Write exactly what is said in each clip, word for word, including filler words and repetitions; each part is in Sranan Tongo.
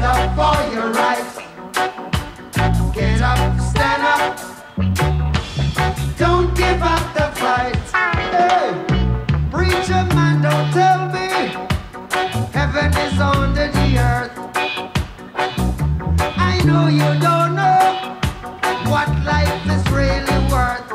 Up for your right. Get up, stand up. Don't give up the fight. Hey, preacher man, don't tell me heaven is under the earth. I know you don't know what life is really worth.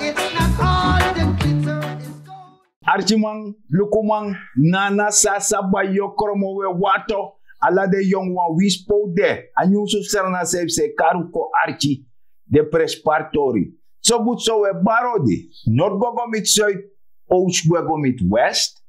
It's not all the glitter is gold. Arkiman, lukuman, nana, sasa, bayokromo, we wato, ala den yongu wan, wi spo de a nyunsu fu Sranan Seifi Sei, kari un kon arki den prenspari tori. So bun so we bari odi, nord go go miti zuid, oost go go miti west.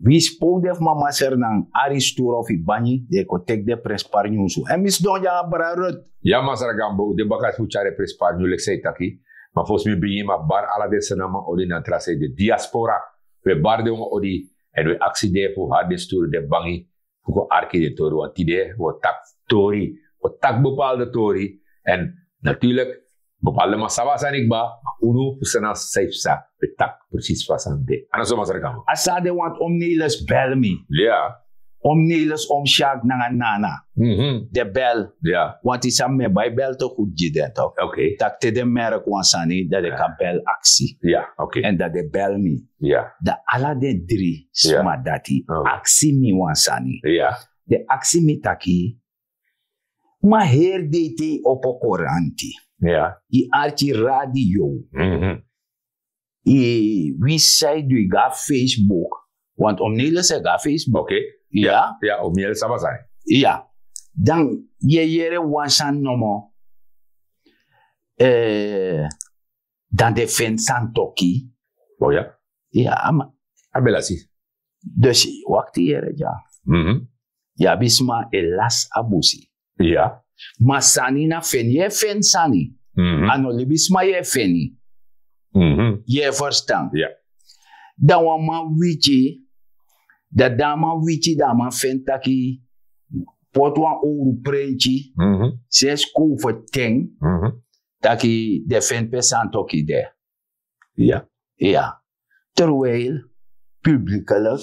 Wi spo de fu mama Sranan, ari, sturu of i bangi, den kon teki den prenspari nyunsu. Èn mi sidon dya nanga brada Ruth. Ya, masra Gambo, un de baka fu tyari den prenspari nyunsu leki san yu taki. Ma fosi mi bigin, mi e bari ala den Srananman odi na tra sei, den diaspora. Wi e bari den wan odi, èn wi e aksi den fu hari den sturu, den bangi, fu kon arki den tori. Want tide wi o taki tori, wi o taki bepaalde tori. Èn natuurlijk, bepaalde man sabi a sani kba, ma unu fu Sranan Seifi sa, wi e taki precies fa a sani de. A no so, masra Gambo? A sani de, want Oom Nelis bel mi. Ya. Oom Nelis, Oom Sjaak nanga Nana. Mhm. Den bel. Ya. Want yu sabi, mi e bai bel te goed gi den, toch? Oké. Tak' te den merk wan sani, dan den kan bel aksi. Ya, oké. Èn dan den bel mi. Ya. Dan ala den dri sma dati aksi mi wan sani. Ya. Den aksi mi taki, ma heri dei te yu opo koranti, ya, yu arki radio, mhm, yu winsi san yu du, yu go na Facebook, want Oom Nelis e go na Facebook. Oké. Ya. Ya, ya, Oom Nelis sabi a sani. Ya. Dan yu e yere wan sani nomo. Eh, dan den feni santoki. Oh ya. Ya, ma a ben lasi. Dus wakti yere dya. Mhm. Yu abi sma e lasi a busi. Ya. Ma sani na feni, yu e feni sani. Mhm. A no libisma yu e feni. Mhm. Yu e ferstan? Ya. Dan wan man wiki, dan, dan a man wiki, dan a man feni taki, poti wan owru prentyi, mhm, sensi kowferten, mhm, taki den feni pe santoki de. Ya. Ya. Terwijl publiekelijk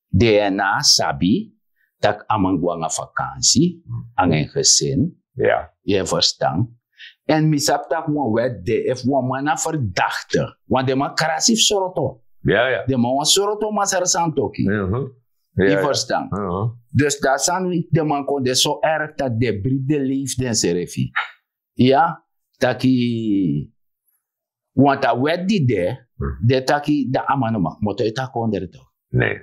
D N A sabi tak' a man gwe nanga vakansi, hmm, nanga en gezin. Ya. Yu e ferstan? Èn mi sabi tak' wan wet de, efu wan man na verdakte, want den man krasi fu sroto. Ya, ya. Den man wani sroto masra santoki. Mhm. Ya, ya. Yu ferstan? Mhm. Dus dan a sani, den man kon de so erg tak' den e briti den leifi densrefi. Ya, taki, want a wet di de, hmm, den taki dan a man no man kmoto e taki ondro, toch? Nee,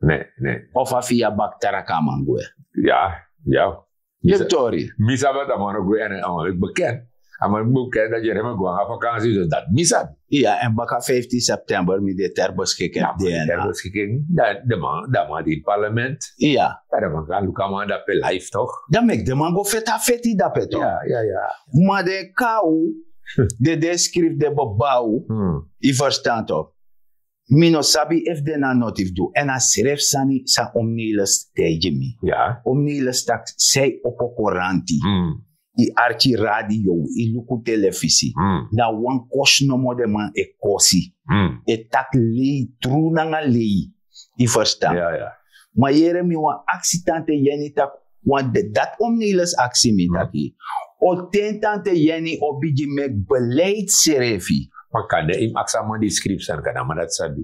nee, nee. Of a fi yu a baka traka a man gwe. Ya, ya. Yu sabi tori. Mi sabi tak' a man no gwe, èn a man meki bekend. A man meki bekend tak' yu no man gwe nanga vakansi, dus dati mi sabi. Ya, èn baka vijftien september mi de ter beschikking. Ya, D N A. Ter beschikking. Dan den man, dan a man de ini parlement. Ya. Dan den man kan luku a man dape live, toch? Dan meki den man go feti a feti dape, toch? Ya, ya, ya. Ma den kaw, den, den skrifi den bebouw. Hmm. Yu ferstan, toch? Mi no sabi efu den na noti fu du. Èn a srefi sani san Oom Nelis taigi mi. Ya. Oom Nelis taki san yu opo koranti. Hmm. Yu arki radio, yu luku telefisi. Hmm. Na wan kosi nomo den man e kosi. Hmm. E taki lei, tru nanga lei. Yu ferstan? Ya, ya. Ma yere, mi wani aksi tante Yeni taki, want dati Oom Nelis aksi mi, hmm, taki, o ten tante Yeni o bigin meki beleid srefi? Ma kande yu mus aksi a man di e skrifi sani, kande a man dati sabi.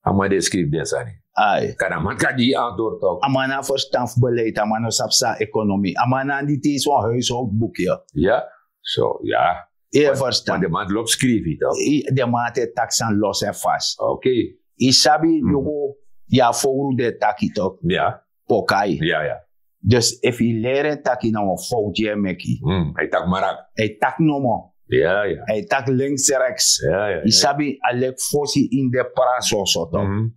A man di e skrifi den sani. Ai. Kande a man kan gi yu antwoord, toch? A man no abi ferstan fu beleid, a man no sabi san na ekonomi. A man no abi disi wan huishoudboekje. Ya, so, ya. Yu e ferstan? Want den man lobi skrifi, toch? I, den man e taki sani los en fas. Oké. Yu sabi, hmm, luku, yu a fowru den e taki, toch? Ya. Pokai. Ya, ya. Dus efu yu leri en taki, na wan fowtu yu e meki. Hmm, a e taki marak. A e taki nomo. Ya, ya. A e taki links, rechts. Ya, ya, ya. Yu sabi, a leki fosi ini den prasi so, toch? Hmm.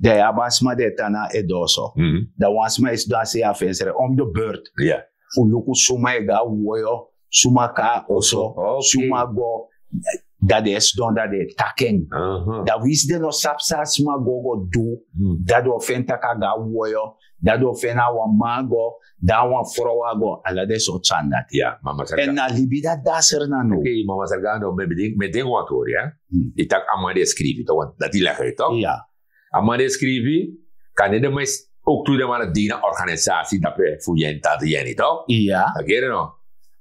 Dan yu abi a sma di e tan na a edo so. Mhm. Dan wan sma e sidon a sei a fensre om de beurt. Ya. Fu luku suma e go na woyo, suma kon na oso, oké, suma go. Dan den e sidon, dan den e taki en. Aha. Dan winsi den no sabi san a sma go go du, hmm, dan den o feni tak' a go na woyo, dan den o feni a wan man a go, dan a wan frow a go, ala den sortu sani dati. Ya, ma masra Gambo. Èn na libi dati de na Sranan now. Oké, ma masra Gambo, mi e denki, mi e denki wan tori, hè? Hmm. Yu taki a man di e skrifi, toch, want dati yu legi, toch? Ya. A man di e skrifi, kande den man e s-, Ook tu de man dina organisasi dape fu yen tante yeni to. Iya. Agere no.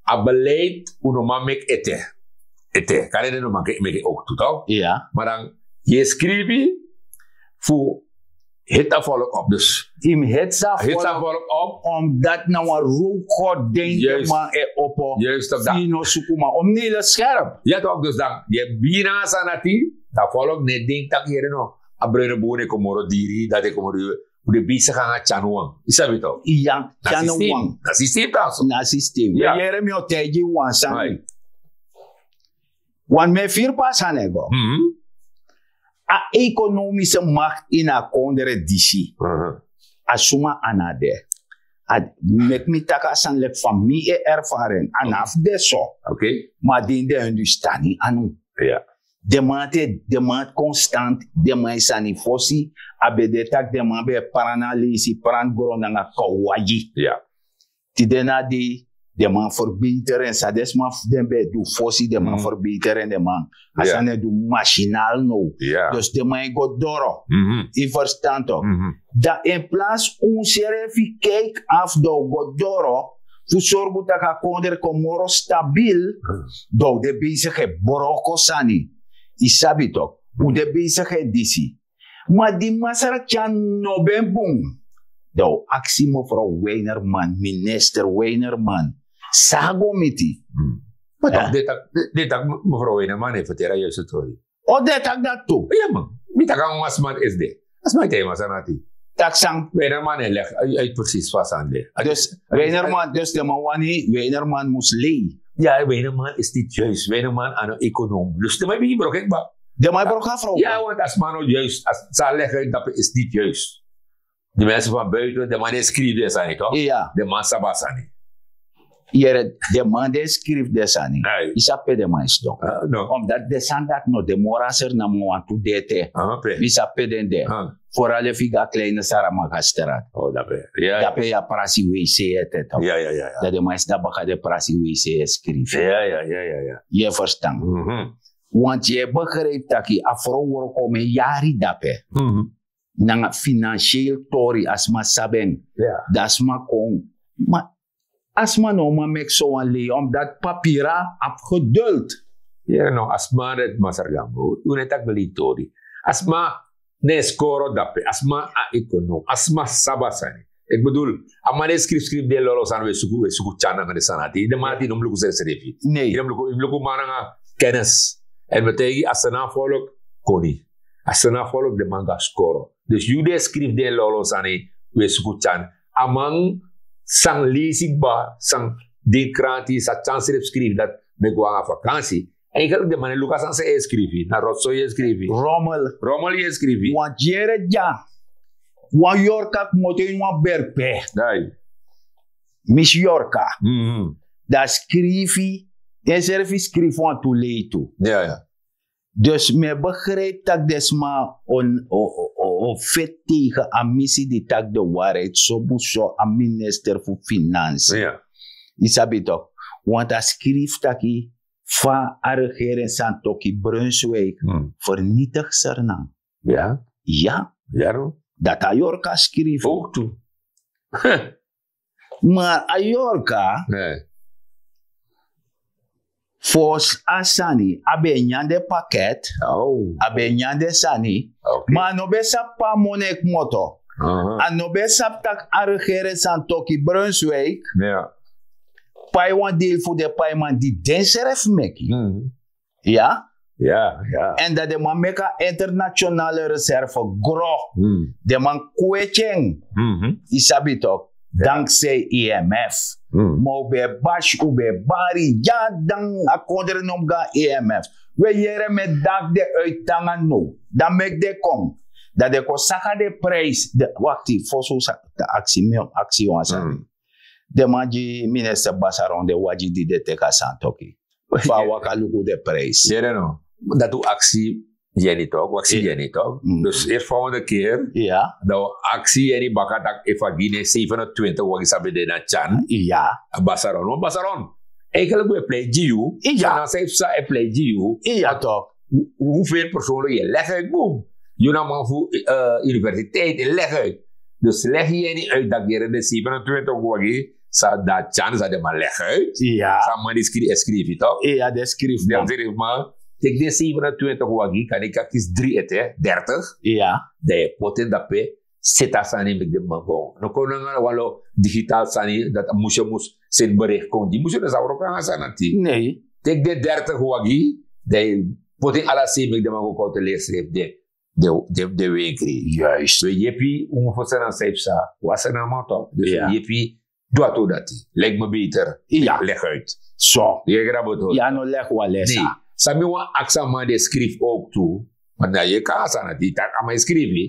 A beleid uno man mek ete. Ete kare de no man ke mek ook tu to. Iya. Maar dan je schrijf fu hit a volk op dus. Im hit sa volk op. Omdat na wan rookgordijn de man e opo. Juist op dat. Fino sukuma om nele scherp. Ja toch dus dan je bina sanati. Dat volk ne denk dat hier no. A bruine boer e komoro diri dat e komoro. Fu de bisi gaan a tyanuwan. Isabi toch? Iya. Tyanuwan. Na systeem dan so. Na systeem. Ja. Yere mi o taigi wan sani. Wan mi e firi pasa nego. A ekonomische macht ini a kondre disi. A suma ana de. A meki mi taki a sani leki fa mi e erfaren a na fu de so. Ma a den de understani anu. Den man te den man konstant. Den man e sani fosi. A ben de taki den man ben e pran na leisi pran gron nanga kawagi. Tide na a dei den man ferbeter en san den sma fu den ben e du fosi den man ferbeter en den man a sani e du masinal now. Dus den man e go doro. Yu ferstan tok? Dan in plas un srefi kijk af dan un go doro fu sorgu tak' a kondre kon moro stabil. Dan un de besigi e broko sani. Yu sabi tok? Un de besigi e disi. Ma di masra tyan no ben bun. Dan un aksi mevrouw Weinerman, minister Weinerman, san a go miti? Ma toch de tak de tak mevrouw Weinerman e ferteri a juiste tori. O de tak dati tu? Ya man, mi tak' a wan sma esi de. A sma e taigi masra nati. Tak' san? Weinerman e legi uit precies fa a sani de. Dus Weinerman dus den man wani Weinerman mus lei. Ya, Weinerman is niti juist. Weinerman a no ekonom dus den man e bigin broko en kba. Den man e broko a frow kba. Ya want a sma no juist san a legi uit dape is niti juist. Di mensen van buiten den man di e skrifi den sani tok? Den man sabi a sani. Yere, den man di e skrifi den sani, yu sabi pe den man e sidon? Omdat den sani dati no de moro a sernaman wantu de ete. Yu sabi pe den de? Foral efu yu go a kleine saramaka strat, dape yu abi prasi wc ete tok. Dan den man e sidon baka den prasi wc e skrifi. Yu e ferstan? Want yu e begripi tak' a frow wroko mi e yari dape nanga finansiel tori a sma sabi en. Dan a sma kon. Ma a sma no man meki sowan lei omdati papira abi geduld. Yere no a sma dati masra gambo un e taki mi lei tori. A sma no e skoro dape a sma a ekonom a sma sabi a sani. Eki bedul a man di e skrifi skrifi den lolo sani un e suku un e suku tyan nanga den sani ati den man ati yu no mus luku srefsrefi. Yu no mus luku man nanga kennis. Èn mi taigi a sani a folok koni. A sani a folok den man go na skoro. Dus yu di e skrifi den lolo sani un e suku tyan. A man san leisi kba san den kranti san tyan srefi skrifi dati mi e go nanga vakansi. Eigenlik den man e luku a sani san yu e skrifi na rotso yu e skrifi. Romel romel yu e skrifi. Wan dyere dya wan yorka kmoto ini wan berpe. Misi yorka. Dan a skrifi ensrefi skrifi wantu lei tu. Dus mi e begripi tak' den sma o feti tegen a misi di taki de wari eti sobu so a minister fu finansi. Yu sabi tok? Want a skrifi taki fa a regering santoki brunswik fernitigi sernan. Ya. Dati a yorka skrifi. Mar a yorka fosi a sani a ben e nyan den paket. A ben e nyan den sani. Ma a no ben sabi pe a moni e kmoto. A no ben sabi tak' a regering santoki brunswik pai wan deel fu den paiman di densrefi meki. Ya. Èn dan den man meki a internationale reserve gro. Den man kweti en. Yu sabi tok? Danksei imf. Ma un ben e basi un ben e bari ya dan a kondre no mus go na imf. Un e yere mi e daki den uittanga now dan meki den kon dan den kon saka den prijs. Wakti fosi un sa aksi mi o aksi wan sani. Den man gi minister basaron den wagi di den teki a santoki. Fa a waka luku den prijs. Yere no? Dati un aksi yeni tok un aksi yeni tok. Dus eerst volgende keer dan un aksi yeni baka tak' efu a gi den sevenentwintig wagi san ben de na tyan. A basaron wan basaron. Eigenlik un e plei gi yu. San na san efu san e plei gi yu. Tok? Hoeveel personen yu e legi uit bun? Yu na man fu universiteit e legi uit. Dus leg yeni uit, daki yere, den sevenentwintig wagi, san dan tyans san den man leg uit. San man di skri e skrifi tok. Iya, den skrifi man. Teki den sevenentwintig wagi, kan yu kaki dri ete, dertig. Iya. Dan yu e poti en dape, seti a sani meki den man go. No kon nanga wan lo digital sani dati a musu, yu mus seni bericht kon gi. Musu no sa wroko nanga sani dati. Nei. Teki den dertig wagi, dan yu poti en ala sei meki den man go kon te leisi den, den, den wenkri. Juist. We yepi un mus fosi na saipsa. Wasa na man tok. Dus we yepi du a tu dati. Lijkt me beter. Leg uit. So. Yu e grabu tu. Ya no leg wan lesa. San mi wan aksa man di e skrifi ook tu. Want na yu e kan a sani dati, taki a man e skrifi.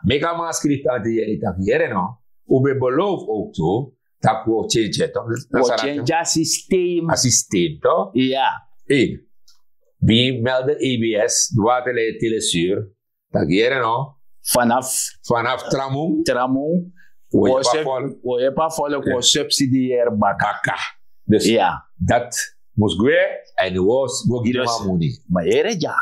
Meki a man skrifi taki yere no. Un ben beloof ook tu. Taki wo change tok. Wo change a systeem. A systeem tok. Ya. Hey. Bin melde A B S, water le telesur. Taki yere no. Vanaf. Vanaf tramun. Tramun. Wo yepa volk, wo subsidier baka. Baka. Dus ya, dat mus gwe. En wo go gi den man moni. Ma yere dya.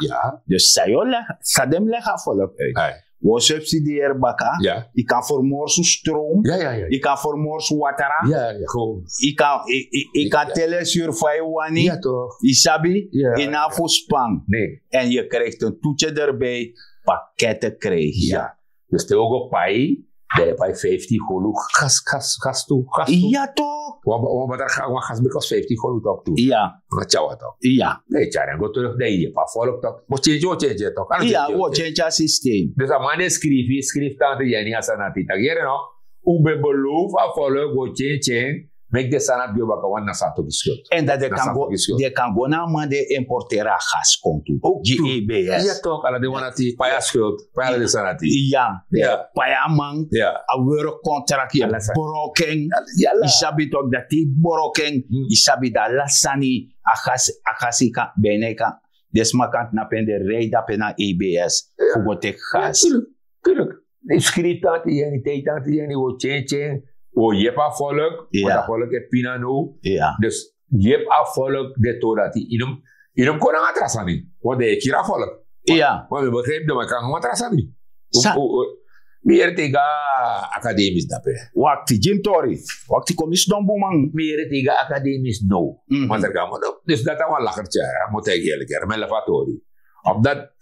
Dus san yu o leg, san den mus leg a volk uit. Wo subsidier baka. Yu kan vermorsu stroom. Yu kan vermorsu watra. Yu kan, yu kan telesur fa yu wani. Yu sabi. Yu no abi fu span. En yu krijgt en toetje erbij. Pakketten krijg yu. Dus te wo go pai, dan yu pai fifty golu gas, gas, gas tu, gas tu. Ya tok. Wan, wan, wan, gas ben kost fifty golu tok tu. Ya. Wan tyawa tok. Ya. Dan yu tyari en go terug, dan yu yepi a volk tok. Wo change, wo change tok. Ya, wo change a systeem. Dus a man di e skrifi, skrifi tante Jenny a sani dati, taki yere no. Un ben beloof a volk, wo change en. Meki den sani dati go baka, want na san toki skuld. En dan den kan go, den kan go na a man di e importeri a gas kon tu. Gi A B S. Ya tok, ala den wan dati, pai a skuld, pai ala den sani dati. Ya, pai a man, a werkkontrak yu e broko en. Yu sabi tok dati yu broko en. Yu sabi dati ala sani, a gas, a gas yu kan, ben yu kan. Den sma kan tnapu en, den rij dape na A B S fu go teki gas. Tuurlijk. Skrifi tante Jenny, teki tante Jenny, wo change en, wo yepi a volk, want a volk e pina now. Dus yepi a volk, den tori dati. Yu no mus, yu no mus kon nanga tra sani, want dan yu e kiri a volk. Ya. Want mi begrijp den man kan nanga tra sani. Mi yere teki a akademis dape. Wakti, gi mi tori. Wakti, kon mi sidon bun man. Mi yere teki a akademis now. Man, dus dati a wan lakertya, mi o taigi yu eerlijk, mi e lafu a tori. Omdat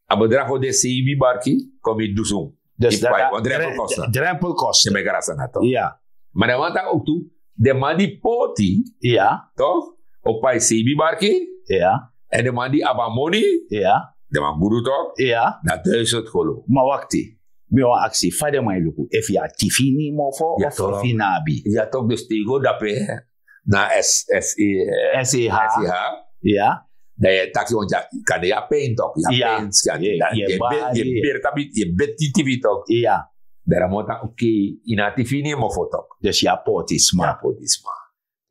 a bedrag o de seibi barki, kon mi dusun. Dus dati a drempelkosten. Drempelkosten. Yu e begrijp a sani dati. Ya. Ma den man taki ook tu, den man di poti, ya, tok, o pai seibi barki. Ya. En den man di abi a moni, ya, den man gudu tok. Ya. Na duizend golu. Ma wakti, mi wan aksi, fa den man e luku, efu yu abi tifi ini yu mofo, of efu yu no abi. Ya tok, dus te yu go dape na S, S E, S E H. S E H. Ya. Dan yu e taki, want yu abi, kande yu abi pijn tok, yu abi pijn scan. Yu e bari, yu e bari tapu, yu e bari tifi tok. Ya. Dan a man taki, oké, yu no abi tifi ini yu mofo tok. Dus yu abi poti sma. Yu abi poti sma.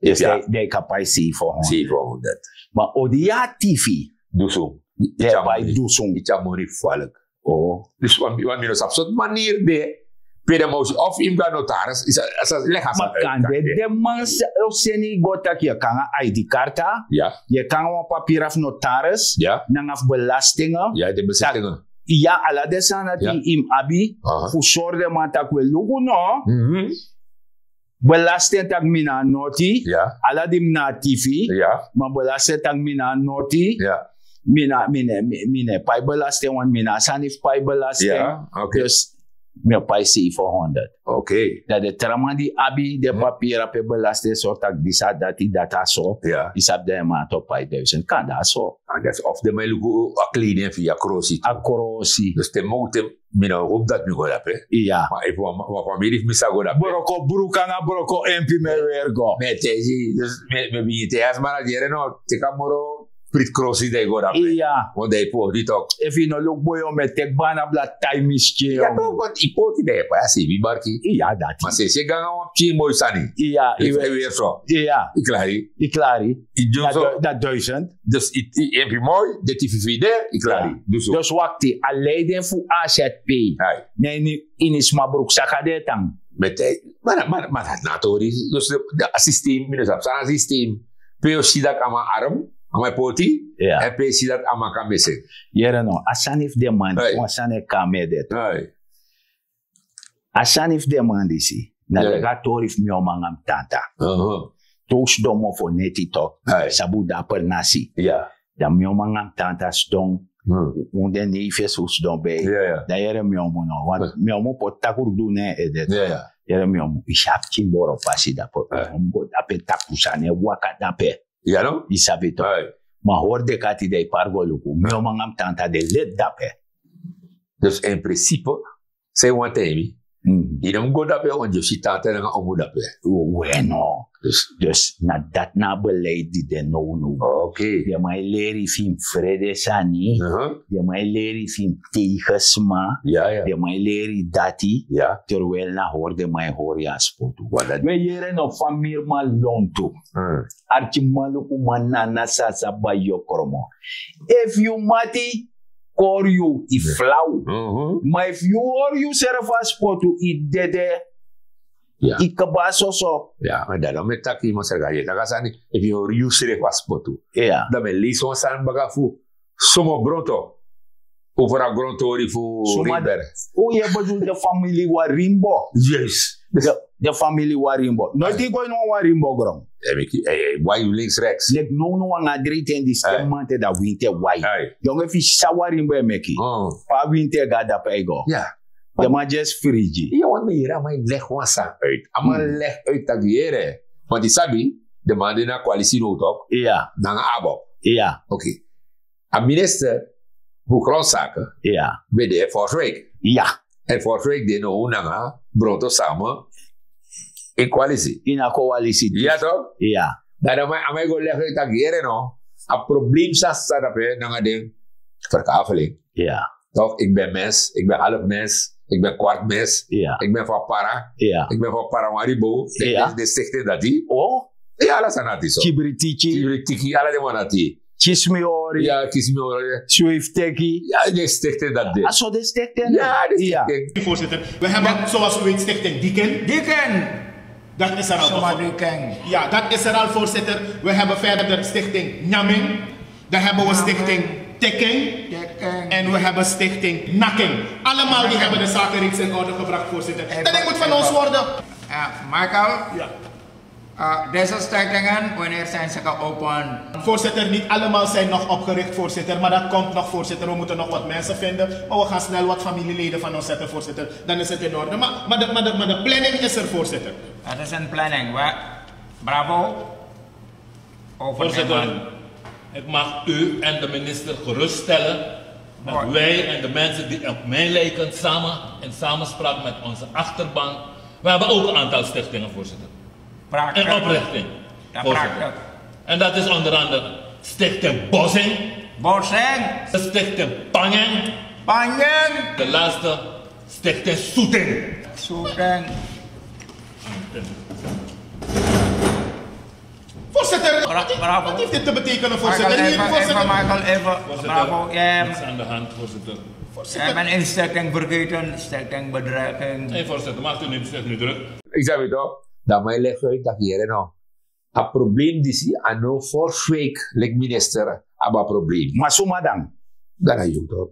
Dus dan yu kan pai seven hundred. Seven hundred. Ma odi yu abi tifi. Dusun. Yu e pai dusun. Yu tyari moni falek. Oh. Dus wan, wan mi no sabi sortu manier de. Pe den man o si, of yu mus go na notaris, yu sa, sa leg a sani uit. Ma kande den man o seni yu go taki yu e kon nanga I D karta, yu e kon nanga wan papira fu notaris, nanga fu belasting. Ya, ala den sani dati yu mus abi fu sori den man taki we luku no. Belasting taki mi na noti, ala di mi na tifi, ma belasting taki mi na noti, mi na, mi ne, mi, mi ne pai belasting, want mi na sani fu pai belasting. Dus mi o pai seven hundred. Oké. Dan den tra man di abi den papira pe belasting sori taki disi a dati, dati a so, yu sabi, den man o pai duizend, kande a so. Of den man e luku a kleding fu yu, a krosi. A krosi. Dus te mi o, te mi no hopi dati mi go dape. Iya. Ma efu wan, wan famiri fu mi sa go dape. Broko bruku nanga broko empi mi e weri go. Mi e taigi, dus mi, mi bigin taigi a sma dati yere no, teki a moro priti krosi dan yu go dape. Iya. Want dan yu poti tok. Efu yu no luku bun, yu o mu e teki banabla tai mi skin. Ya tok, want yu poti dan yu e pai a seibin barki. Iya, dati. Ma sensi yu e go nanga wan pikin moi sani. Iya, yu e weri so. Iya. Yu klari. Yu klari. Yu du so. Na du-, na duizend. Dus yu, yu, yu e pai moi, den tifi fu yu de, yu klari. Ya. Dus wakti, a leiding fu A Z P. Ai. Ne ini, ini sma bruku saka den e tan. Met, eh, ma, ma, ma dati na tori. Dus de, de, a systeem, mi no sabi san na systeem. Pe yu o si dati a man arm, a man e poti, ya, en pe yu si dati a man kan mesi. Yere no, a sani fu den man, ai, wan sani e kon na mi ede. Ai. A sani fu den man disi na leki a tori fu mi oma nanga mi tanta. Te un sidon mofo neti tok, sabi un de na pernasi. Dan mi oma nanga mi tanta sidon. Un den nei fesi un sidon bei. Dan yere mi omu no want mi omu poti takru du na en ede. Yere mi omu yu si a pikin boro pasi dape. Mi omu go dape taki un sani e waka dape. Yu sabi tok. Ma hori dekati dan yu pari go luku mi omu nanga mi tanta de leti dape. Dus in principe san yu wani taigi mi? Yu no mus go dape want yu o si tanta nanga omu dape. We no. Dus na dati na a beleid di de nownow. Den man e leri yu fu yu mus frede sani. Den man e leri yu fu yu mus teige sma. Den man e leri yu dati. Terwel na hori den man e hori yu a spotu. We yere no famiri man lontu. Arkimalukuman nana sasa bai yu o kromo. Efu yu mati kori yu yu flau. Ma efu yu hori yu srefi a spotu yu dede. Yu kba soso. Ya ma dati dan mi e taki masra ga yu e taki a sani. Efu yu hori yu srefi a spotu, dan mi e leisi wan sani baka fu somo gronto. Over a grontori fu rimber. Un yu e bedul de famili warimbo. Yes. De famili warimbo noiti yu go ini wan warimbo gron. Wai yu links rex. Leki nownow anga a dri ten di stem man te dan winti e wai. Yongu efu yu si san warimbo e meki, pe a winti e go a dape e go. Den man just frigi. Yu want mi yere a man e legi wan sani uit a man legi uit taki yere. Want yu sabi den man de na kwalisi now tok. Nanga abo. Ok. A minister fu grondsake ben de en forswik. En forswik de now nanga bronto sama. In kwalisi ini a kowalisi. Ya tok. Dan a man e go legi uit taki yere no, a problem san stan dape nanga den ferkafeling. Tok ik ben mes ik ben half mes, ik ben kwart mes, ik ben van para, ik ben van paramaribo. Den stichting dati. Ya ala sani dati so. Kibritiki. Kibritiki ala den man dati. Kismihori. Ya kismihori. Swifteki. Ya den stichting dati de. A so den stichting. Ya den stichting. Voorzitter, we hebben zoals u weet stichting Diken. Diken. Dat is er al. Zomaar Diken. Ja, dat is er al, voorzitter. We hebben verder stichting Nyaming. Dan hebben we stichting Teking. En we hebben stichting Naking. Allemaal die hebben de zakenreeks in orde gebracht, voorzitter. En ik moet van ons worden. Michael. Deze stichtingen, wanneer zijn ze geopend? Voorzitter, niet allemaal zijn nog opgericht, voorzitter, maar dat komt nog, voorzitter. We moeten nog wat mensen vinden, maar we gaan snel wat familieleden van ons zetten, voorzitter. Dan is het in orde. Maar, maar, de, maar, de, maar de planning is er, voorzitter. Het is een planning. Bravo. Voorzitter, ik mag u en de minister geruststellen dat wij en de mensen die op mij lijken samen in samenspraak met onze achterban, we hebben ook een aantal stichtingen, voorzitter. In oprichting. En dat is onder andere Stichting Bosing. Bosing. Stichting Pangeng. Pangeng. De laatste Stichting Soeting. Soeting. Voorzitter, wat heeft dit te betekenen, voorzitter? Michael, even, Michael, even. Bravo, ja. Niks aan de hand, voorzitter. Voorzitter. Een stichting vergeten, stichting bedreiging. Nee, voorzitter, maakt u niet, zich niet druk. Ik zei het toch, dat mijn leg uit dat hier en nou. A problem disi a no forswik leki minister abi a problem. Ma suma dan? Dan na yu tok.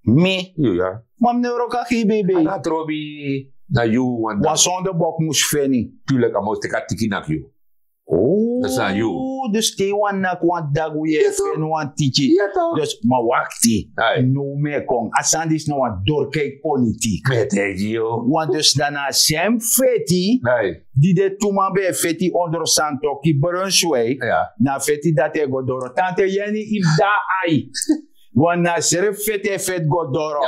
Mi? Yu ya. Ma mi no wroko a gbb. A na trobi na yu wan. Wan sonde bok mus feni. Tulik a mus teki a tiki naki yu. Dus na yu. Dus te yu wani naki wan dagu yu e feni wan tiki. Dus ma wakti. No mi e kon a sani disi na wan dorkei politik. Mi e taigi yu. Want dus dan na a sem feti di den tu man ben e feti ondro santoki brunswijk. Na a feti dati e go doro tante yeni yu mus de na ai. Want na a srefi feti e feti go doro.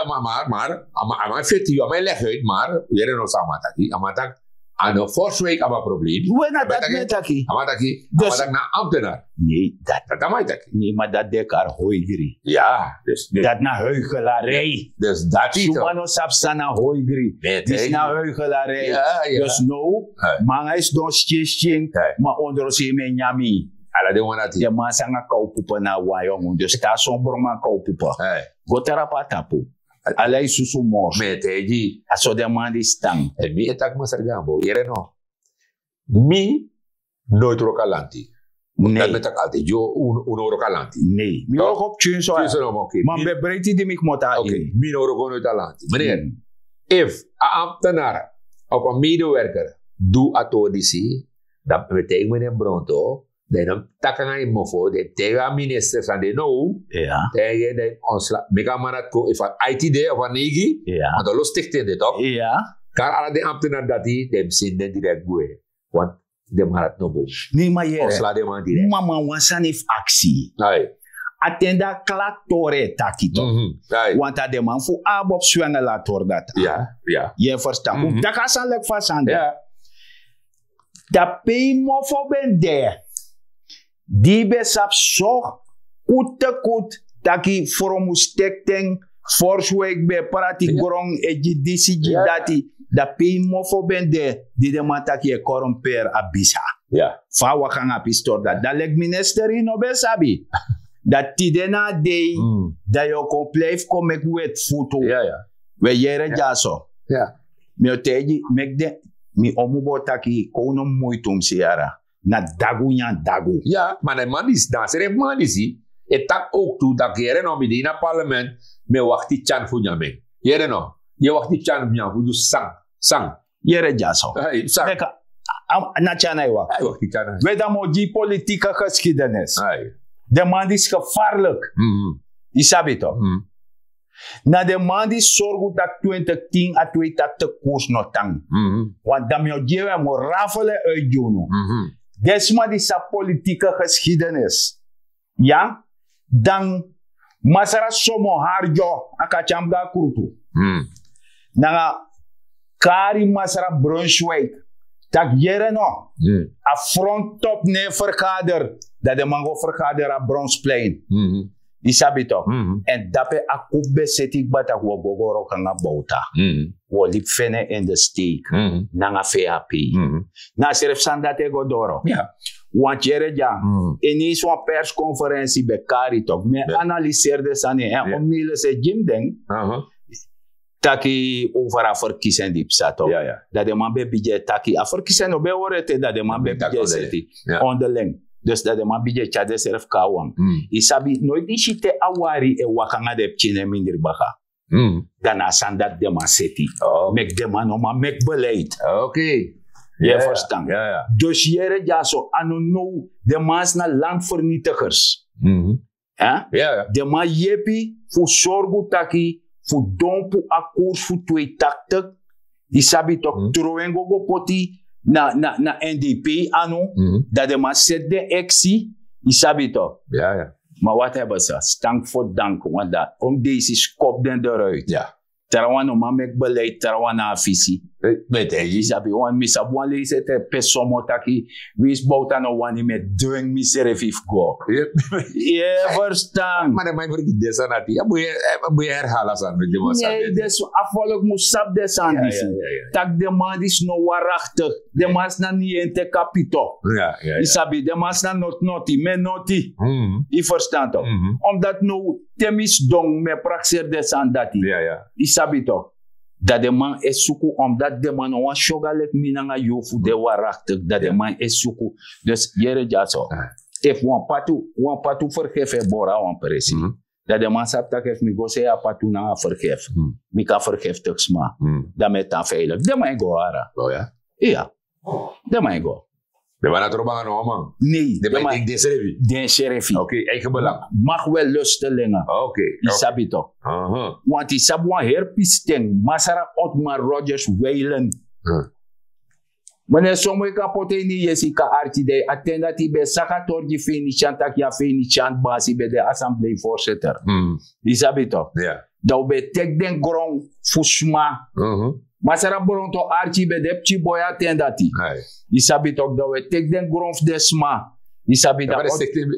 Mar a man e feti yu a man e legi uit mar yere no san a man taki a man taki a no forswijk abi a problem. We na dati mi e taki. A man taki a man taki na a ambtenar. Nei dati a man e taki. Nei ma dati de kari hoigri. Ya. Dati na huigelarij. Dus dati suma no sabi san na hoigri. Disi na huigelarij. Dus now ma nanga yu sidon skin skin ma ondro sei mi e nyan mi. Ala den wan dati. Den man sanga kawpupa na a wan yongu dus te a son bronman kawpupa go trapu a tapu. Ala yu susu mors. Mi e taigi. A so den man disi tan. Èn mi e taki masra gambo yere no. Mi noiti wroko a lanti. Dati mi e taki altidi yu no wroko a lanti. Nei mi wroko fu tyun so. Ma mi ben breiti di mi kmoto a ini. Mi no wroko noiti a lanti meneer. Efu a ambtenar Of a medewerker du a tori disi, dan we taigi mi den bronto, dan yu no taki nanga yu mofo, dan yu taigi a minister san de now. Ya. Taigi en dan yu ontslag, meki a man dati kon efu a aiti de of a neigi. Ya. Want a lo stikte de tok. Ya. Kari ala den ambtenaar dati, dan yu mus seni den direkt gwe. Want den man dati no bun. Nee, maar hier. Ontslag den man direct. Mama, wan sani fu aksi. Ai. A ten dati a klari tori e taki tok. Mhm. Ai. Want a den man fu Abob Swengel a tori dati. Ya, ya. Yu e ferstan? Un taki a sani leki fa a sani de. Ya. Tapu pe yu mofo ben de, di yu ben sabi so kut te kut, taki from un stekten, forsi weki ben e prati gron, e gi disi gi dati. Tapu pe yu mofo ben de, di den man taki yu e koromper a bisa. Ya. Fa a waka nanga a pistori dati, dan leki minister yu no ben sabi. Dan tide na a dei, dan yu o kon plei fu kon meki weti futu. Ya, ya. We yere dyaso. Ya. Mi o taigi, meki den, mi omu bo taki, kon un no muiti un mus yara. Na dagu nyan dagu. Ya, ma na man disi, dan srefi man disi, e taki ook tu, taki yere no, mi de ini a parlement, mi e wakti tyan fu nyan mi. Yere no, yu e wakti tyan fu nyan fu du san, san. Yere dyaso. Ai, san. Meki a, a, na tyan na yu wakti. Ai, wakti tyan. We dan mi o gi politieke geschiedenis. Ai. Den man disi gevaarlijk. Mhm. Yu sabi tok. Mhm. Na den man disi sorgu taki twintig tin a twee taktig koers no tan. Mhm. Want dan mi o gi en, mi o rafel en uit gi unu. Mhm. Den sma di sabi politieke geschiedenis. Ya, dan masra Somo Harjo, a kati en go na krutu. Mhm. Nanga kari masra Brunswijk. Taki yere no. Mhm. A fronttop no e vergader. Dan den man go vergader a Bronsplein. Mhm. Yu sabi tok. Mhm. Èn dape a coup ben seti kba taki wi o go goro nanga Bouta. Mhm. Wi o libi feni en in de steek. Mhm. Nanga V H P. Mhm. Na srefi sani dati e go doro. Ya. Want yere dya, Mhm. ineens wan persconferentie ben kari tok. Mi e Ya. analyseren den sani, en Ya. Omnilis e gi mi den. Aha. Taki over a verkiezing di psa tok. Ya, ya. Dat den man ben bigin e taki. A verkiezing no ben hori ete, dat den man ben Ben taki bigin e onderling. seti. Ya. Onderling. Dus dat den man bigin e tyari den srefi kon na wan. Mhm. Yu sabi, noiti yu si te a wari e waka nanga den pikin en mindri baka. Mhm. Dan na a sani dati den man seti. Oh. Meki den man no man meki beleid. Oké. Yu e Ya, ya. Ferstan? Ya, ya. Dus yere dyaso, a no now, den man disi na landvernietigers. Mhm. Hè? Ya, ya. Den man yepi fu sorgu taki, fu dompu a koers fu twee taktig. Yu sabi tok, Mhm. Tron en go go poti na, na, na N D P anu. Mhm. Dat den man seti den eksi. Yu sabi tok. Ya, ya. Maar wat hebben ze? Stank voor dank, want dat, om deze skop den eruit. Ya. Trawan no man meki beleid, trawan na a visie. Eh, met hij Yu sabi wan, mi sabi wan leisi ete pe Somo taki, winsi Bouta no wani, mi e dwingi misrefi fu go. Ya. Yu e Ferstan? Maar dan man vergeet deze nati. Ya, moet je, eh, moet je herhalen, san met die man Nee, sabi. Dus a volk mus sabi den sani Ya, disi. ya, ya, ya. Taki den man disi no wani rachtig. Den man disi na niente kapito. Ya, ya, Yu ya. Sabi, den man disi na noti noti, mi e noti. Mhm. Yu Ferstan tok? Mhm. Omdat now te mi sidon, mi e prakseri den sani dati. Ya, ya. Yu sabi tok? Dat den man e suku, omdat den man no wani syoga leki mi nanga yu fu de waarachtig, dat den man e suku. Dus yere dyaso. Ah. Efu wan patu, wan patu vergif e boro na wan presi. Mhm. Dat den man sabi taki efu mi go sei a patu nanga vergif, Mhm. mi kan vergiftig sma. Mhm. Dan mi e tan veilig. Den man e go, ara. Oh, ya. Iya. Den man e go. Den man na trobi nanga no wan man. Nee, Den man den man, e denki den srefi. den srefi. Oké, eigen belang. Mag wel lusten lenga. Oké. Yu sabi tok? Aha. Want yu sabi wan heri pisi ten, Masra Otmar Rogers Weilen. Hmm. Meneer Somo, yu kan poti en ini yu yesi, yu kan arki den. A ten dati yu ben saka tori gi Venetian taki a Venetian basi ben de assembleevoorzitter. Hmm. Yu sabi tok? Ya. Dan wi ben teki den gron fu sma. Mhm. Masra Bronto Archie ben de pikin boi a ten dati. Ai. Yu sabi tok, dan wi e teki den gron fu den sma. Yu sabi Ya, tok?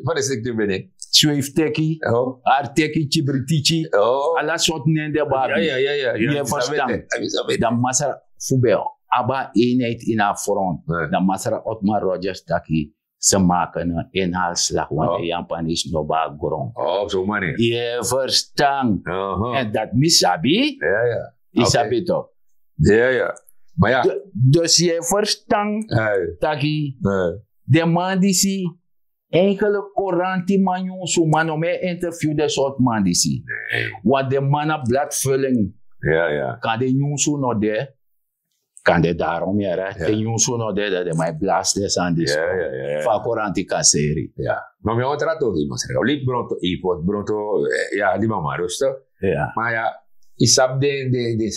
Fa den sekti ben de? Sweif teki, Oh. arteki, kibritiki. Oh. Ala sortu nen den abi. Ya, ya, ya, ya, ya. Yu e Yu sabi ferstan? ete. Yu sabi ete. Dan masra fu ben abi eenheid ini a front. Ja. Dan masra Otmar Rogers taki, ze maken een inhaalslag, want Oh. de Japanese no abi gron. Oh, op zo'n manier. Yu e ferstan? Aha. En dat mi sabi, Ja, ja. yu Oké. sabi tok. Ja, ja. Maar ja. Du-, dus yu e ferstan Hey. taki, Hey. den man disi, eigenlijk korantiman, nyunsuman no mu e interview den sortu man disi. Nee. Want den man na bladvulling. Ja, ja. Kande nyunsu no de. Kan de daarom yara te nyunsu no de dat de mai blas de sandi. Fa koranti kaseri. Ma mi wan tra tori masreka lip bronto ipot bronto. Ya di mama rusto. Ma ya isap de de de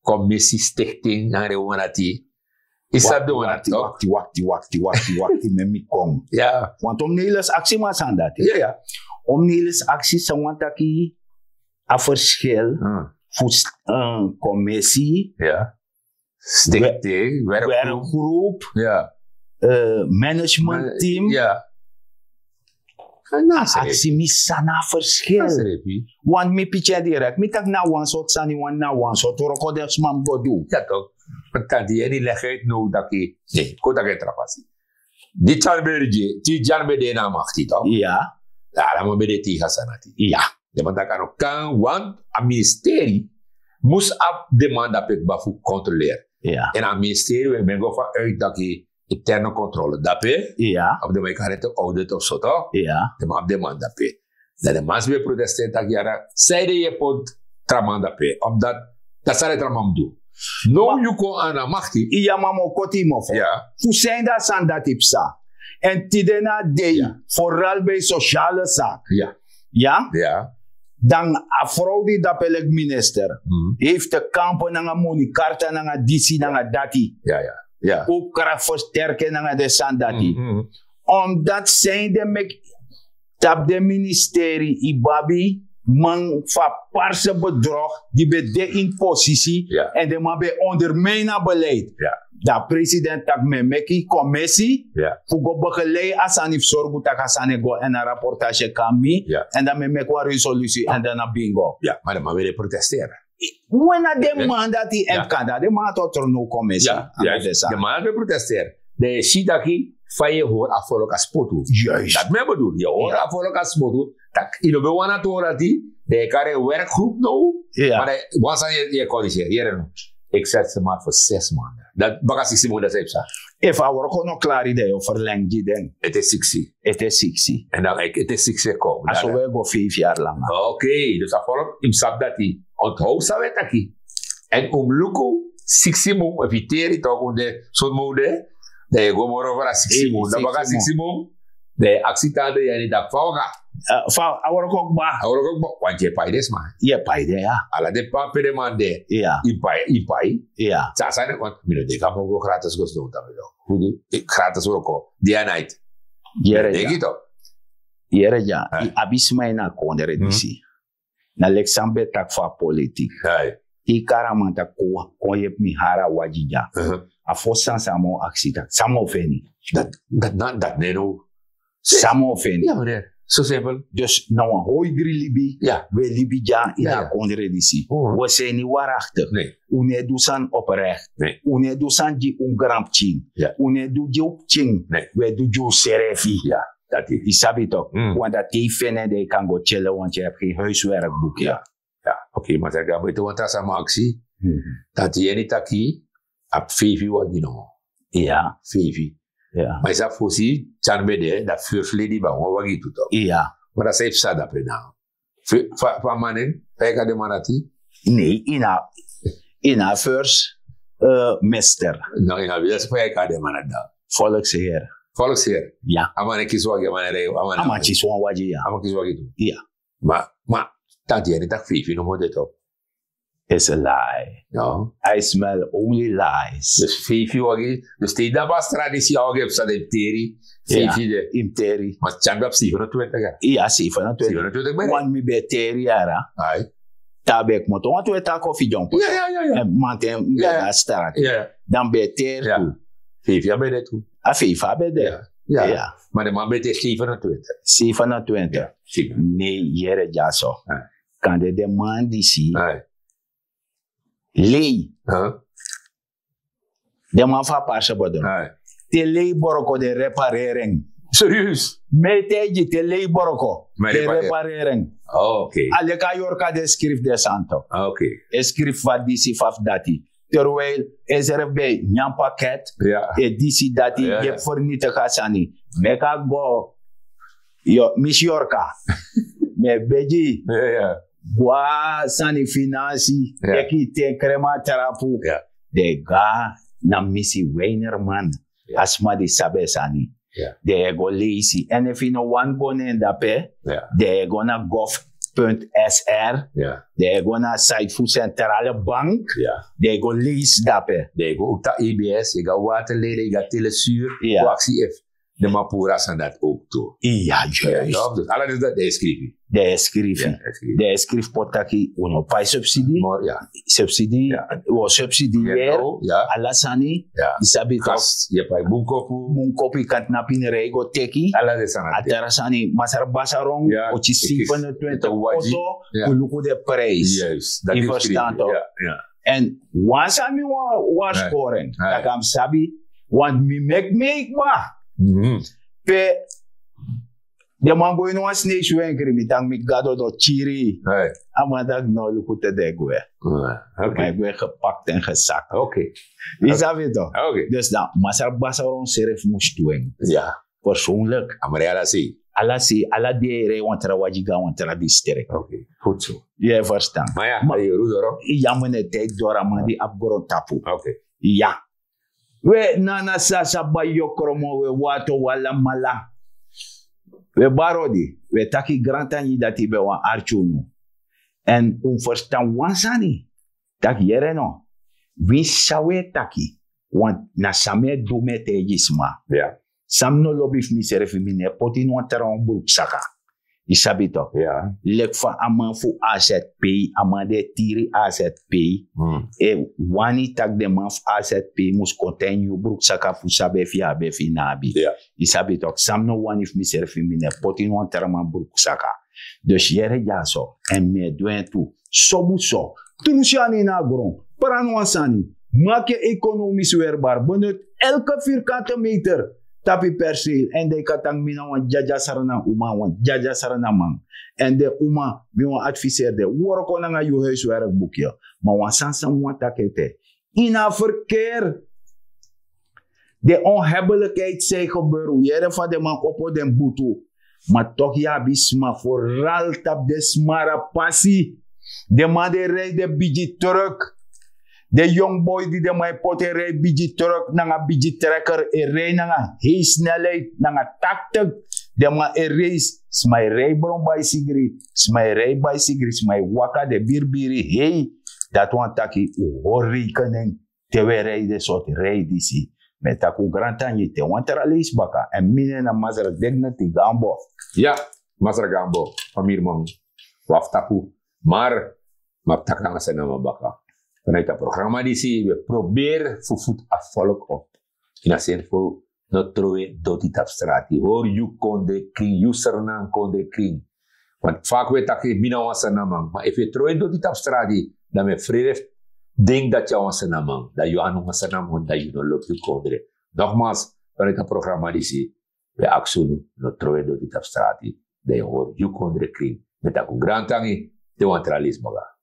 komisi stichting na rewanati. Isap de wanati. Wakti wakti wakti wakti wakti me mi kon. Want om neles aksi ma sandati. Om neles aksi sa wantaki a verschil fu komisi, stichting, werkgroep, management team. Aksi mi sana a verschil. Want mi pikin direct mi taki na wan sort sani want na wan sort wroko den sma mi go du. Tanti yeni legheid no daki. Ko taki trapasi. Di tyan ben rigi ti tyan ben de na a makti tok. Ala man ben de tigi a sanati. Den man taki a no kan want a ministeri mus abi den man dape kba fu kontroleri. En a ministeri we ben go van uit taki interne kontrole dape. Of den man e kari en te audit of so tok. Den man abi den man dape. Dan den man si ben protesteri taki yara sanede yu e poti tra man dape omdat dati san den tra man mus du. Now yu kon na a makti. Iya ma mi o koti yu mofo. Fu san ede a sani dati psa? Èn tide na a dei, foral ben yu sosiale saki. Ya, dan a frow di dape leki minister, heifti kampe nanga moni karta nanga disi nanga dati. Kopu krakti fersterki en nanga den sani dati. Omdat san ede meki tapu den ministeri yu ben abi man fu a parse bedrog di ben de ini posisi, èn den man ben ondermini a beleid. Dan a president taki mi e meki komisi fu go begelei a sani fu sorgu tak' a sani e go èn a raportasi e kon na mi. Èn dan mi e meki wan resolusi èn dan na bingo. Ma den man ben de protesteri. We na den man dati èn kanda den man a totro no komisi. Den man dati ben protesteri. Dan yu e si taki fa yu e hori a folok a spotu. Dati mi e bedul yu e hori a folok a spotu. Tak' yu no ben wani a tori dati. Dan yu e kari en werkgroep now. Ma dan wan sani yu e koriseri yere no. Eksepte man fu ses man. Dati baka siksi mun dati san yu psa? Efu a wroko no klari dan yu o ferlengi gi den. Ete siksi. Ete siksi. Èn dan ete siksi e kon a so we go feifi yari langa. Okei. Dus a folok yu mus sabi dati. Onthow san we taki. Èn un mus luku siksi mun efu yu teri tok un de. Soti mun un de. Dan yu e go moro fara siksi mun dan baka siksi mun. Dan yu e aksi tan den yani daki fa waka. Fa a wroko kba. A wroko kba. Want yu e pai den sma. Yu e pai den ya. Ala den pampe den man de. Yu pai yu pai. San a sani want mi no de kan mogo gratis go sidon tapu yu. Gratis wroko. Day and night. Yere ya. Yere ya. Yu abi sma ini a kondre disi. Na leki san mi ben taki fu a politik. Te yu kari a man taki kon yepi mi hari a wagi dya. A fosi sani san a man o aksi taki san mi o feni? Dati no e now. San mi o feni? So simpel. Dus na wan hoigri libi. We libi dya ini a kondre disi. We seni waraktik. Un no e du sani oprekt. Un no e du sani gi un granpikin. Un no e du gi un pikin. We du gi unsrefi. Yu sabi tok. Wanta te yu feni en dan yu kan go tyele wanta yu abi gen huiswerkbuki. Ya. Ok, masra gabo ete wan tra sama aksi. Dati yeni taki abi feifi wagi no? Ya. Feifi. Ma yu sabi fosi tyari ben de dati first lady ben abi wan wagi tu tok. Ma dati san yu psa dape na? Fa a man nen? Fa yu e kari den man dati? Nei, yu na yu na a first mester. No, yu na a first fa yu e kari den man dati dan? Volksheer. Volksheer. A man e kisi wagi, a man e rei. A man e kisi wan wagi. A man kisi wagi tu. Ma tanti yeni taki feifi no more de tok. Is a lie. I smell only lies. Dus feifi wagi. Dus te yu dapu a strati si a wagi e psa den teri. Feifi de. Yu mus teri. Ma tyari ben abi seifenentwintig ya. Seifenentwintig. Wan mi ben e teri yara. Te a ben e kmoto wantu e taki o fidyon poti. Manten mi ben de a strati. Dan mi ben e teri tu. Feifi a ben de tu. A feifi a ben de. Ma den man ben de seifenentwintig. Seifenentwintig. Nei, yere dyaso. Kande den man disi lei. Den man fu a parse bodon. Te lei boroko den reparering. Serieus? Mi e taigi te lei boroko den reparering. A leki a yorka den skrifi den santo. E skrifi fa disi fa fu dati. Terwijl esrf ben nyan paket. E disi dati yepi fernitigi a sani. Meki a go. Misi yorka. Mi e begi. Go a sani finansi. Teki yu ten krema trapu. Den go na na misi weinerman. A sma di sabi e sani. Den e go leisi èn efu yu no wani go na en dape, den e go na gof punt sr. Den e go na a site fu centrale bank. Den e go leisi dape. Den e go ook ta ebs yu ga waterleden yu ga telesur. Go aksi efu den man puru a sani dati ook tu. Iya, juist. Dus ala disi dati den e skrifi. Den e skrifi. Den e skrifi poti taki un no pai subsidi. Subsidi. Un o subsidieri ala sani. Yu sabi tok. Yu e pai bun kopu. Bun kopu yu kan tnapu ini rei go teki. A tra sani masra basa ron. Oti sefenentwintig oto. Un luku den prijs. Yu ferstan tok. Èn wan sani mi wani warskoren tak' a mus sabi. Want mi meki mi e kba pe den man go ini wan sneisi wenkri mi taki mi gado no kiri. A man taki no luku te den e gwe. Ma e gwe gepakt en gesakt. Yu sabi tok. Dus dan masra basa ron srefi mus tu en. Persoonlijk. A mus rei ala sei. Ala sei ala dei e rei wan tra wagi go na wan tra distrik. Yu e ferstan? Ma ya a yu e rudo ron. Ya mi na e tidi doro a man di abi grontapu. Ya. We nana sasa bai yokromo we wato wan lamala. We bari odi we taki grantangi dati ben wani arki unu. Èn un ferstan wan sani. Tak' yere no. Winsi san un e taki. Want na san mi e du mi e taigi sma. San mi no lobi fu misrefi mi no e poti ini wan tra wan bruksaka. Yu sabi tok. Leki fa a man fu azp a man di e tiri azp e wani tak' den man fu azp mus kon tan ini yu bruksaka fu sabi efu yu abi efu yu no abi. Yu sabi tok san mi no wani fu misrefi mi no e poti ini wan tra man bruksaka. Dus yere dyaso èn mi e du en tu. Sobu so. Trusi anu ini a gron. Prani wan sani. Maki en ekonomisi werbar benut elke virkante meter. Tapu yu perseel èn den yu kan taki mi na wan dyadya srana uma wan dyadya srana man. Èn den uma mi wan adviseri den wroko nanga yu huiswerkbuki. Ma wan sani san mi wani taki ete ini a verkeer. Den onhebelikheid san e gebeur un yere fa den man opo den butu. Ma toki yu abi sma foral tapu den smara pasi. Den man di e rei den bigi truk. Den yong boi di den man e poti e rei bigi truk nanga bigi trekker e rei nanga hei snelheid nanga taktik. Den man e rei sma e rei bron baisigri. Sma e rei baisigri sma e waka den biribiri hei. Dati wani taki un hori reikenen. Te un e rei den sortu rei disi. Mi e taki un grantangi te wan tra leisi baka èn mi nen na masra dignity gambo. Ya. Masra gambo. Famiri man. Wi abi tapu. Mar mi abi taki nanga sani na man baka. Vanuit a programa disi wi e proberi fu futu a folk op. Ini a seni fu no trowe doti tapu strati hori yu kondre krin yu srnan kondre krin. Want fak wi e taki mi na wan srnaman ma efu yu e trowe doti tapu strati dan mi e frede fu denki dati yu na wan srnaman dan yu a no wan srnaman dan yu no lobi yu kondre. Nogmals, dan yu na a programa disi. Wi e aksi unu no trowe doti tapu strati dan yu hori yu kondre krin. Mi e taki un grantangi. Te wan tra leisi baka.